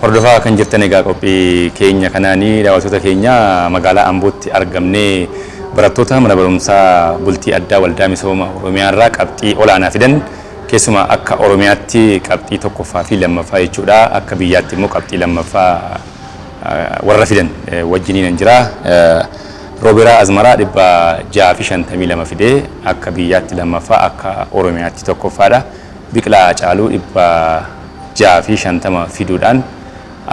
Hordofaa kan jirtan egaa qophii keenya kanaanii, daawwattoota keenya, magaalaa Ambootti argamnee barattoota mana barumsaa bultii addaa Waldaa Misooma Oromiyaa irraa qabxii olaanaa fidan, keessumaa akka Oromiyaatti qabxii tokkoffaa fi lammaffaa jechuudha, akka biyyaatti immoo qabxii lammaffaa warra fidan wajjiniin jira. Rooberaa Azmaraa 652 fidee akka biyyaatti lammaffaa, akka Oromiyaatti tokkoffaadha. Biqilaa Caaluu 650 fiduudhaan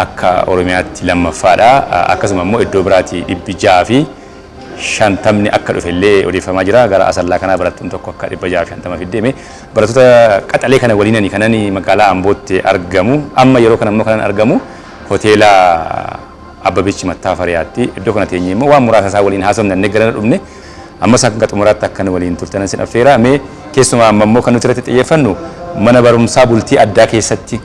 akka Oromiyaatti lammaffaadha. Akkasuma immoo iddoo biraatti 650ni akka dhufe illee odeeffamaa jira. Gara Asallaa kanaa barattuun tokko akka 650 fiddeeme. Barattoota qaxalee kana waliinani kanan magaalaa Ambootti argamu. Amma yeroo kana immoo kanan argamu hoteela Abbabichi Mattaafariyaatti. Iddoo kana teenyee immoo waan muraasa isaa waliin haasofne annee gara dhufne. Ammas akka xumuraatti akkan waliin turtanan sin affeera. Mee keessumaa amma immoo kan nuti irratti xiyyeeffannu mana barumsaa bultii addaa keessatti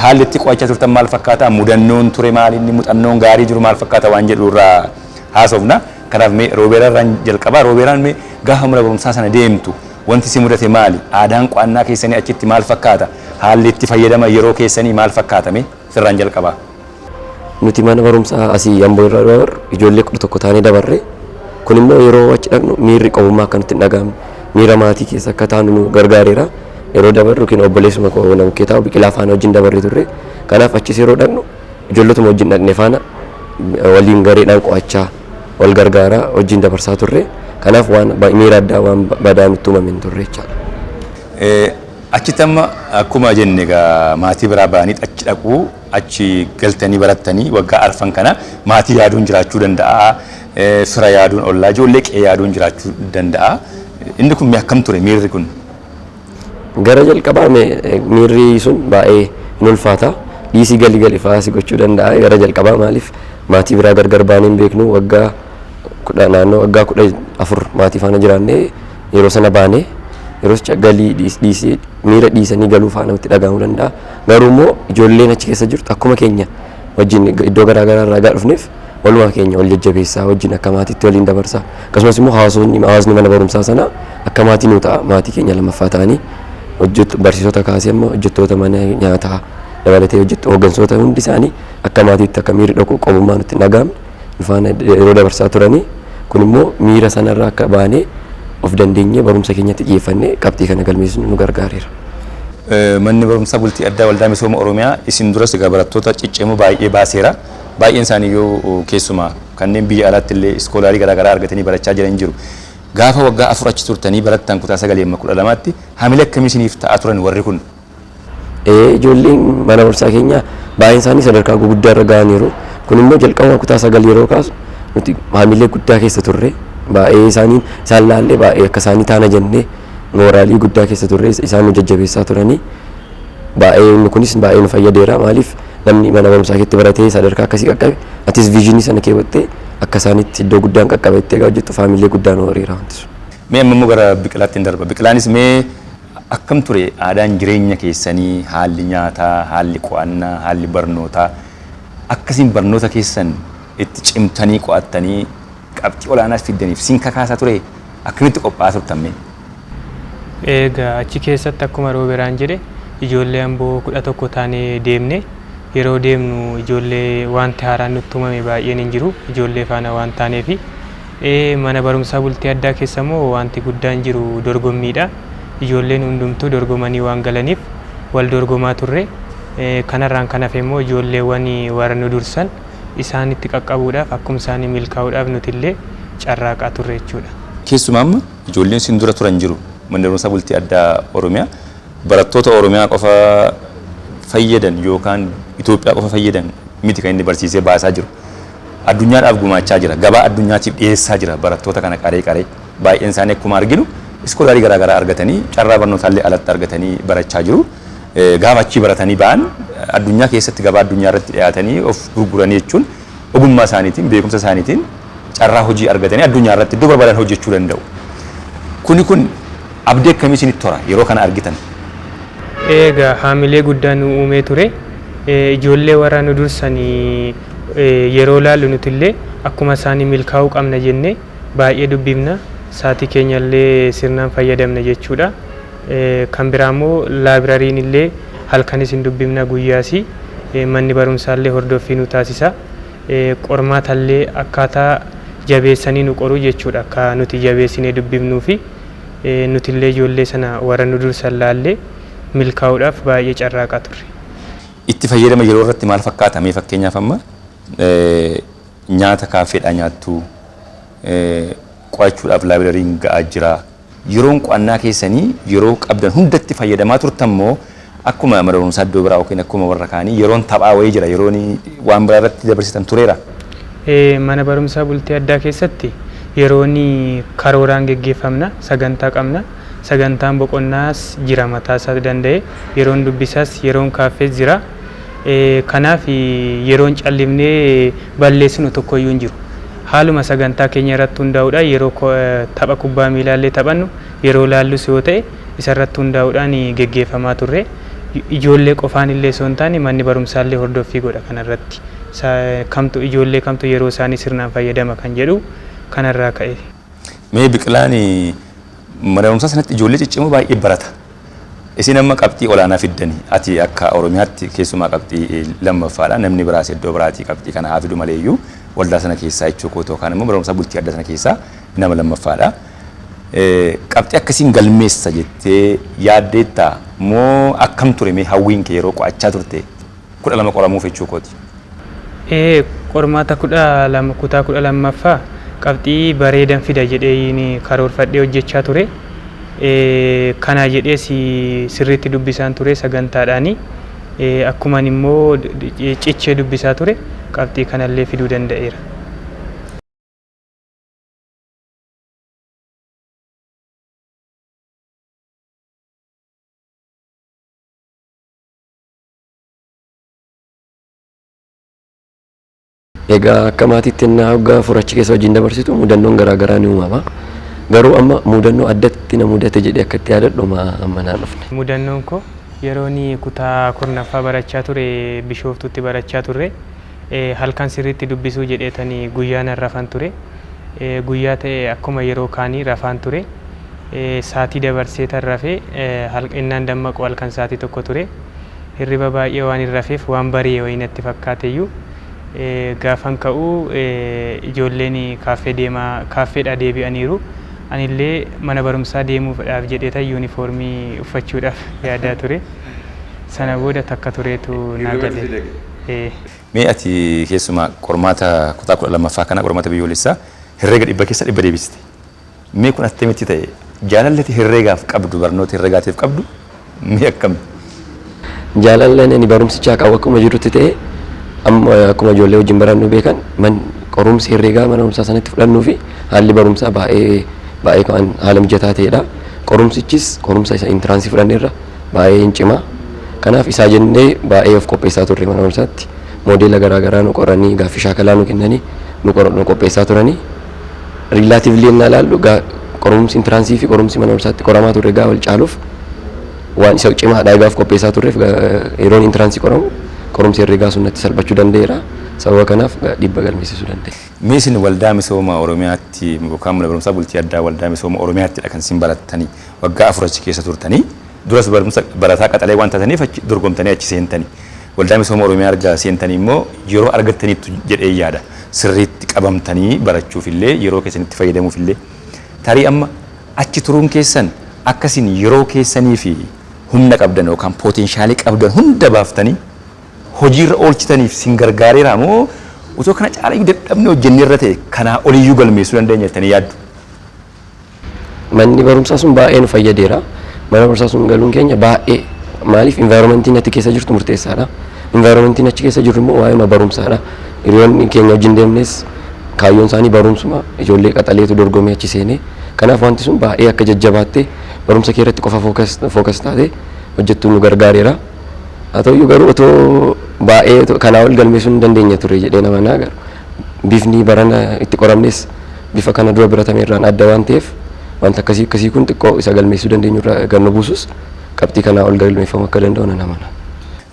haalli itti qo'achaa turtan maal fakkaata? Mudannoon ture maal inni, muuxannoon gaarii jiru maal fakkaata waan jedhu irraa haasofna. Kanaaf mee Roobeeraa irraan jalqabaa. Roobeeraan, mee gaafa mana barumsaa sana deemtu wanti si mudate maali? Aadaan qo'annaa keessanii achitti maal fakkaata? Haalli itti fayyadama yeroo keessanii maal fakkaata? Mee sirraan jalqabaa. Nuti mana barumsaa asii Amboo irraa dabarru ijoollee 11 taanee dabarre. Kun immoo yeroo achi dhaqnu miirri qofummaa akka nutti hin dhaga'amne, miira maatii keessa akka taanu nu gargaareera. Yeroo dabarru yookiin obboleessuma koo na bukkee taa'u Biqilaa faana wajjin dabarre turre. Kanaaf achis yeroo dhaqnu ijoollotuma wajjin dhaqne faana waliin gareedhaan qo'achaa, wal gargaaraa wajjin dabarsaa turre. Kanaaf waan miira addaa, waan badaa nutti uumame hin turre jechaadha. Achitti amma akkuma jenne egaa maatii biraa ba'anii achi dhaquu, achi galtanii barattanii waggaa arfan kana maatii yaaduun jiraachuu danda'a. Fira yaaduun, ollaa, ijoollee qe'ee yaaduun jiraachuu danda'a. Inni kun akkam ture miirri kun? Gara jalqabaa miirri sun baay'ee hin ulfaata. Dhiisii gali gali fa'aa si gochuu danda'a. Gara jalqabaa maaliif maatii biraa gargar baanee hin beeknu, waggaa 10, naannoo waggaa 14 maatii faana jiraannee yeroo sana baanee yeroo galii dhiisii miira dhiisanii galuu fa'aa namatti dhaga'amuu danda'a. Garuu immoo ijoolleen achi keessa jirtu akkuma keenya wajjin iddoo garaa garaa irraa gaa dhufneef walumaa keenya wal jajjabeessaa, wajjin akka maatiitti waliin dabarsaa, akkasumas immoo hawaasni mana barumsaa sanaa akka maatii nuu ta'a, maatii keenya lammaffaa ta'anii hojjettu, barsiisota kaasee amma hojjettoota mana nyaataa dabalatee hojjettu hooggansoota hundi isaanii akka maatiitti akka miirri dhokuu qobummaa nutti hin dhaga'amne nu faana yeroo dabarsaa turanii, kun immoo miira sanarraa akka baanee of dandeenyee barumsa keenyatti xiyyeeffannee qabxii kana galmeessinu nu gargaareera. Manni barumsaa bultii addaa Waldaa Misooma Oromiyaa isin duras egaa barattoota ciccimoo baay'ee baaseera. Baay'een isaanii yoo keessumaa kanneen biyya alaatti illee iskoolaarii garaagaraa argatanii barachaa jiran jiru. Gaafa waggaa 4 achi turtanii barattan, kutaa 9 amma 12tti, hamilee akkamii isiniif ta'aa turan warri kun? Ijoolleen mana barumsaa keenya baay'een isaanii sadarkaa guguddaa irra ga'aniiru. Kun immoo jalqaba kutaa 9 yeroo kaasu nuti hamilee guddaa keessa turre. Baay'ee isaanii isaan laallee baay'ee akka isaanii taana jennee mooraalii guddaa keessa turre, isaan nu jajjabeessaa turanii. Baay'ee inni kunis baay'ee nu fayyadeera. Maaliif namni mana barumsaa keetti baratee sadarkaa akkasii qaqqabe, atis vision sana keewwattee akka isaanitti iddoo guddaan qaqqabe itti egaa hojjettu, haamilee guddaa nu horiira wanti sun. Mee amma immoo gara Biqilaatti hin darba. Biqilaanis mee akkam ture aadaan jireenya keessanii, haalli nyaataa, haalli qo'annaa, haalli barnootaa, akkasiin barnoota keessan itti cimtanii qo'attanii qabxii olaanaas fiddaniif sin kakaasaa ture, akkamitti qophaa'aa turtan mee? Egaa achi keessatti akkuma Rooberaan jedhe ijoollee Amboo 11 taanee deemne. Yeroo deemnu ijoollee wanti haaraan nutti uumame baay'een hin jiru, ijoollee faana waan taaneefi. Mana barumsaa bultii addaa keessa immoo wanti guddaan jiru dorgommiidha. Ijoolleen hundumtuu dorgomanii waan galaniif wal dorgomaa turre. Kanarraan kan hafe immoo ijoolleewwan warra nu dursan isaanitti qaqqabuudhaaf, akkuma isaanii milkaa'uudhaaf nuti illee carraaqaa turre jechuudha. Keessumaa amma ijoolleen sin dura turan jiru. Manni barumsaa bultii addaa Oromiyaa barattoota Oromiyaa qofa fayyadan yookaan Itoophiyaa qofa fayyadan miti kan inni barsiisee baasaa jiru. Addunyaadhaaf gumaachaa jira. Gabaa addunyaatiif dhiyeessaa jira barattoota kana qaree qaree. Baay'een isaanii akkuma arginu iskoolaarii garaagaraa argatanii, carraa barnootaallee alatti argatanii barachaa jiru. Gaafa achii baratanii ba'an addunyaa keessatti gabaa addunyaa irratti dhiyaatanii of gurguranii jechuun ogummaa isaaniitiin, beekumsa isaaniitiin carraa hojii argatanii addunyaa irratti iddoo barbaadan hojjechuu danda'u. Kuni kun abdii akkamii isinitti tora yeroo kana argitan? Egaa haamilee guddaa nu uumee ture. Ijoollee warra nu dursanii yeroo laallu nuti illee akkuma isaanii milkaa'uu qabna jennee baay'ee dubbifna. Saatii keenya illee sirnaan fayyadamna jechuudha. Kan biraa immoo libraryn illee halkanis hin dubbifna, guyyaas. Manni barumsaallee hordoffii nu taasisa. Qormaatallee akkaataa jabeessanii nu qoru jechuudha akka nuti jabeessinee dubbifnuu fi nutillee ijoollee sana warra nu dursan laallee milkaa'uudhaaf baay'ee carraaqaa turre. Itti fayyadama yeroo irratti maal fakkaata? Mee fakkeenyaaf amma nyaata kaaffeedhaa nyaattu, qo'achuudhaaf laayibirariin ga'aa jira. Yeroon qo'annaa keessanii yeroo qabdan hundatti fayyadamaa turtan moo akkuma mana barumsaa iddoo biraa yookiin akkuma warra kaanii yeroon taphaa wayii jira, yeroon waan biraa irratti dabarsitan tureera? Mana barumsaa bultii addaa keessatti yeroon karooraan geggeeffamna, sagantaa qabna. Sagantaan boqonnaas jira mataa isaa danda'e, yeroon dubbisaas yeroon kaaffees jira. Kanaaf yeroon callifnee balleessinu tokkoyyuu hin jiru. Haaluma sagantaa keenya irratti hundaa'uudhaan yeroo tapha kubbaa miilaallee taphannu, yeroo laallus yoo ta'e isarratti hundaa'uudhaan geggeeffamaa turre. Ijoollee qofaan illee osoo hin taane manni barumsaallee hordoffii godha kanarratti. Kamtu ijoollee kamtu yeroo isaanii sirnaan fayyadama kan jedhu kanarraa ka'e. Mee Biqilaan mana barumsaa sanatti ijoollee ciccimoo baay'ee barata. Isin amma qabxii olaanaa fiddani. Ati akka Oromiyaatti keessumaa qabxii lammaffaadha. Namni biraas iddoo biraatii qabxii kana haa fidu maleeyyuu waldaa sana keessaa jechuu kootoo yookaan immoo barumsa bultii adda sana keessaa nama lammaffaadha. Qabxii akkasiin galmeessa jettee yaaddeettaa moo akkam ture mee hawwiin kee yeroo qo'achaa turte 12 qoramuuf jechuu kooti? Qormaata 12 kutaa 12ffaa qabxii bareedan fida jedhee karoorfadhee hojjechaa ture. Kana jedhees sirriitti dubbisaan ture sagantaadhaani. Akkuman immoo cichee dubbisaa ture qabxii kanallee fiduu danda'eera. Egaa akka maatiitti innaa waggaa afur achi keessa wajjin dabarsitu mudannoon garaa garaa ni uumama. Garuu amma mudannoo addatti na mudate jedhee akka itti yaadadhu amma naan dhufne. Mudannoon koo yeroon kutaa 10ffaa barachaa ture Bishooftuutti barachaa turre. Halkan sirriitti dubbisuu jedheetanii guyyaa nan rafan ture. Guyyaa ta'e akkuma yeroo kaanii rafaan ture. Saatii dabarsee tan rafee innaan dammaqu halkan saatii 1 ture. Hirriba baay'ee waan hin rafeef waan bari'e wayii natti fakkaateyyuu gaafan ka'u ijoolleen kaaffee deemaa kaaffeedhaa deebi'aniiru. Anillee mana barumsaa deemuudhaaf jedheetan yuunifoormii uffachuudhaaf yaadaa ture. Sana booda takka tureetu naa gale. Mee ati keessumaa qormaata kutaa 12ffaa kana qormaata biyyoolessaa herreega 100 keessa 100 deebiste. Mee kun attamitti ta'e? Jaalalli ati herreegaaf qabdu, barnoota herreegaatiif qabdu mee akkami? Jaalalli ani barumsichaa qabu akkuma jirutti ta'e amma akkuma ijoollee wajjin barannu beekan man qorumsi herreegaa mana barumsaa sanatti fudhannuu fi haalli barumsaa baay'ee baay'ee kan haala mijataa ta'edha. Qorumsichis qorumsa isa intiraansii fudhanneerra baay'ee hin cima. Kanaaf isaa jennee baay'ee of qopheessaa turre mana barumsaatti. Moodeela garaa garaa nu qoranii gaaffii shaakalaa nu kennanii nu qopheessaa turanii. Relatively ennaa ilaallu qorumsi intiraansii fi qorumsi mana barumsaatti qoramaa turre gaa wal caaluuf waan isa cimaadha gaaf qopheessaa turreef yeroon intiraansii qoramu qorumsi herreegaa sun natti salphachuu danda'eera. Sababa kanaaf 100 galmeessisuu danda'e. Mee isin waldaa misooma Oromiyaatti yookaan mana barumsaa bultii addaa waldaa misooma Oromiyaattidha kan isin barattanii waggaa 4 achi keessa turtanii duras barumsa barataa qaxalee waan taataniif achi dorgomtanii achi seentanii. Waldaa misooma Oromiyaa erga seentanii immoo yeroo argattaniittu jedhee yaada. Sirriitti qabamtanii barachuuf illee yeroo keessanitti fayyadamuuf illee tarii amma achi turuun keessan akkasin yeroo keessanii fi humna qabdan yookaan pootenshaalii qabdan hunda baaftanii hojiirra oolchitaniif sin gargaareera moo otoo kana caalayyuu dadhabne hojjenneerra ta'e kanaa oliyyuu galmeessuu dandeenya jettanii yaaddu? Manni barumsaa sun baay'ee nu fayyadeera. Mana barumsaa sun galuun keenya baay'ee maaliif environmentiin ati keessa jirtu murteessaadha. Environmentiin achi keessa jirru immoo waa'ee barumsaadha. Hiriyoonni keenya wajjin deemnes kaayyoon isaanii barumsuma ijoollee qaxaleetu dorgomee achi seenee. Kanaaf wanti sun baay'ee akka jajjabaattee barumsa kee irratti qofa focus taatee hojjettu nu gargaareera. Haa ta'uyyuu garuu otoo baay'ee kanaa ol galmeessuu hin dandeenya ture jedhee nama naa garuu bifni barana itti qoramnes bifa kana dura baratame irraan adda waan ta'eef wanta akkasii akkasii kun xiqqoo isa galmeessuu dandeenyu irraa gad nu buusus qabxii kanaa ol galmeeffamuu akka danda'u nan amana.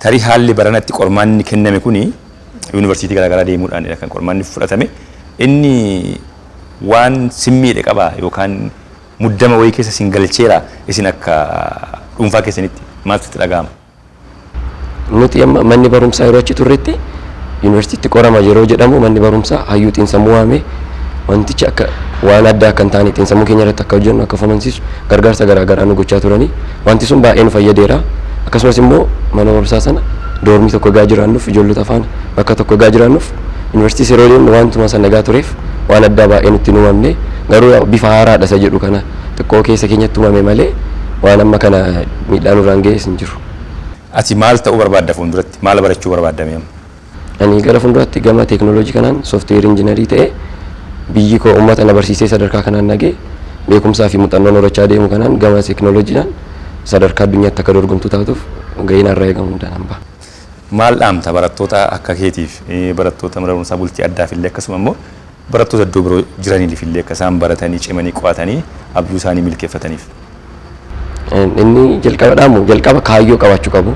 Tarii haalli baranatti qormaanni kenname kuni yuunivarsiitii garaagaraa deemuudhaanidha kan qormaanni fudhatame. Inni waan sin miidhe qabaa yookaan muddama wayii keessa sin galcheera isin akka dhuunfaa keessanitti maaltu itti dhaga'ama? Nuti amma manni barumsaa yeroo achi turretti yuunivarsiitiitti qorama yeroo jedhamu manni barumsaa hayyuu xiinsammuu waamee wantichi akka waan addaa akka hin taane xiinsammuu keenya irratti akka hojjennu akka of amansiisu gargaarsa garaagaraa nu gochaa turanii wanti sun baay'ee nu fayyadeera. Akkasumas immoo mana barumsaa sana doormii tokko egaa jiraannuuf ijoollota faana bakka tokko egaa jiraannuuf yuunivarsiitii yeroo deemnu wantuma sana egaa tureef waan addaa baay'ee nutti hin uumamne garuu bifa haaraadha isa jedhu kana xiqqoo keessa keenyatti uumame malee waan amma kana miidhaa nurraan ga'es hin jiru. Ati maal ta'uu barbaadda fuulduratti? Maal barachuu barbaadda mee amma? Ani gara fuulduraatti gama teekinooloojii kanaan software engineer ta'ee biyyi koo uummata na barsiisee sadarkaa kanaan nagee beekumsaa fi muuxannoon horachaa deemu kanaan gama teekinooloojiidhaan sadarkaa addunyaatti akka dorgomtuu taatuuf gahee narraa eegamu hundaan hambaa. Maal dhaamta barattoota akka keetiif, barattoota mana barumsaa bultii addaaf illee akkasuma immoo barattoota iddoo biroo jiraniif illee akka isaan baratanii cimanii qo'atanii abjuu isaanii milkeeffataniif? Inni jalqaba dhaamu jalqaba kaayyoo qabaachuu qabu.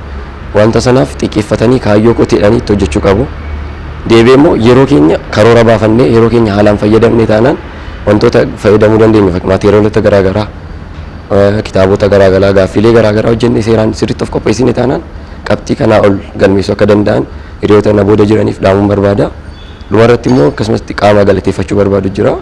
Wanta sanaaf xiqqeeffatanii kaayyoo qoteedhanii itti hojjechuu qabu. Deebi'ee immoo yeroo keenya karoora baafannee yeroo keenya haalaan fayyadamne taanaan wantoota fayyadamuu dandeenyu maateeriyaalota garaagaraa, kitaabota garaagaraa, gaaffiilee garaagaraa hojjennee seeraan sirriitti of qopheessine taanaan qabxii kanaa ol galmeessuu akka danda'an hiriyoota na booda jiraniif dhaamuun barbaada. Dhumarratti immoo akkasumas qaama galateeffachuu barbaadu jira.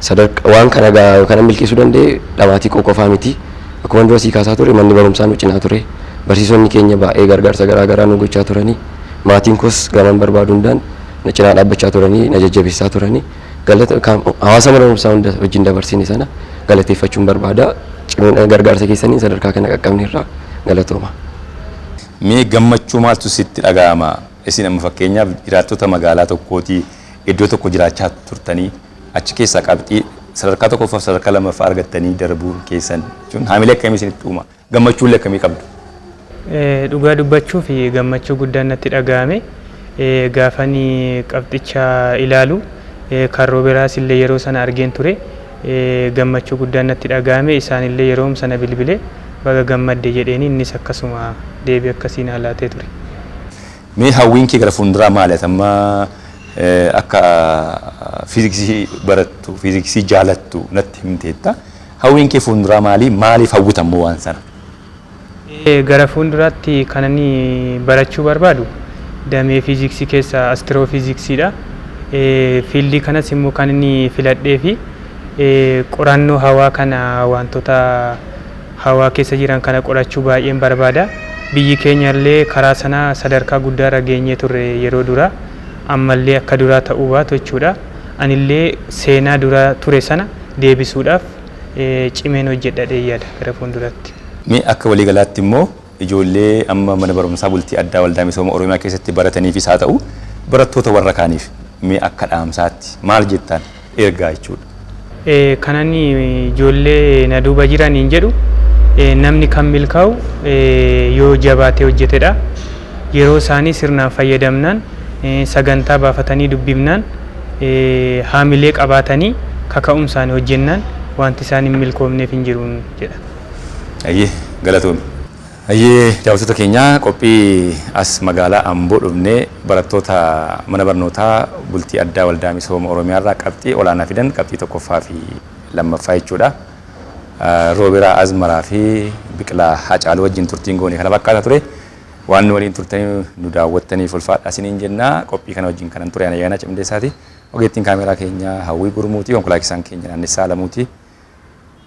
Sadarkaa waan kana kana milkeessuu danda'e dhamaatii koo qofaa miti. Akkuma dura sii kaasaa ture manni barumsaa nu cinaa ture. Barsiisonni keenya baay'ee gargaarsa garaagaraa nu gochaa turanii. Maatiin koos gaman barbaadu hundaan na cinaa dhaabbachaa turanii na jajjabeessaa turanii. Galata hawaasa mana barumsaa hunda wajjin dabarsine sana galateeffachuun barbaada. Cimina gargaarsa keessanii sadarkaa kana qaqqabneerra galatooma. Mee gammachuu maaltu sitti dhaga'ama? Isin amma fakkeenyaaf jiraattota magaalaa tokkootii iddoo tokko jiraachaa turtanii achi keessaa qabxii sadarkaa tokkoffaaf sadarkaa lammaffaa argattanii darbuu keessan jechuun haamilee akkamii isinitti uuma? Gammachuullee akkamii qabdu? Dhugaa dubbachuuf gammachuu guddaan natti dhaga'ame. Gaafanii qabxicha ilaalu kan Rooberaas illee yeroo sana argeen ture. Gammachuu guddaan natti dhaga'ame isaanillee yeroo sana bilbilee baga gammadde jedheeni innis akkasuma deebii akkasiin laatee ture. Mee hawwiin kee gara fuulduraa maali? Ati amma akka fiiziksii barattu, fiiziksii jaalattu natti himteetta. Hawwiin kee fuulduraa maali? Maaliif hawwita immoo waan sana? Gara fuulduraatti kan ani barachuu barbaadu damee fiiziksii keessaa astiroofiiziksiidha. Fiildii kanas immoo kan inni filadhee fi qorannoo hawaa kana wantoota hawaa keessa jiran kana qorachuu baay'een barbaada. Biyyi keenya illee karaa sana sadarkaa guddaarra geenyee turre yeroo duraa ammallee akka duraa ta'uu baatu jechuudha. Anillee seenaa dura ture sana deebisuudhaaf cimeen hojjedha yaada gara fuulduraatti. Mee akka waliigalaatti immoo ijoollee amma mana barumsaa bultii addaa waldaa misooma Oromiyaa keessatti barataniifis haa ta'u barattoota warra kaaniif mee akka dhaamsaatti maal jettaan ergaa jechuudha? Kan ani ijoollee na duuba jiraniin jedhu namni kan milkaa'u yoo jabaatee hojjetedha. Yeroo isaanii sirnaan fayyadamnaan sagantaa baafatanii dubbifnaan haamilee qabaatanii kaka'umsaan hojjennaan wanti isaan hin milkoomneef hin jiru jedha. Ayyee galatoomi. Ayyee daawwattoota keenyaa qophii as magaalaa Amboo dhufnee barattoota mana barnootaa bultii addaa waldaa misooma Oromiyaa irraa qabxii olaanaa fidan qabxii tokkoffaa fi lammaffaa jechuudha. Rooberaa Azmaraa fi Biqilaa Hacaaluu wajjin turtiin goone kana fakkaata ture. Waan nu waliin turtanii nu daawwattaniif ulfaadha isiniin jennaa qophii kana wajjin kanan ture Ayyaanaa Cimdeessaati. Ogeettiin kaameraa keenya Hawwii Gurmuuti konkolaachisaan keenya Naannessaa Alamuuti.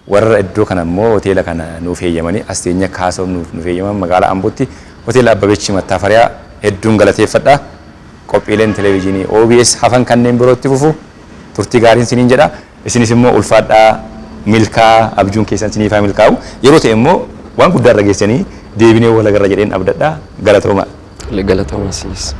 Warra iddoo kana immoo hoteela kana nuuf heeyyamanii as teenya kaasofnuuf nuuf heeyyaman magaalaa Ambootti hoteela Abbabechi Mattaafariyaa hedduun galateeffadha. Qophiileen televezyiinii OBS hafan kanneen birootti fufu turtii gaariin isiniin jedha. Isinis immoo ulfaadhaa milkaa abjuun keessan isiniif haa milkaa'u. Yeroo ta'e immoo waan guddaa irra geessanii deebinee wal agarra jedheen abdadhaa galatooma. Galatooma isinis.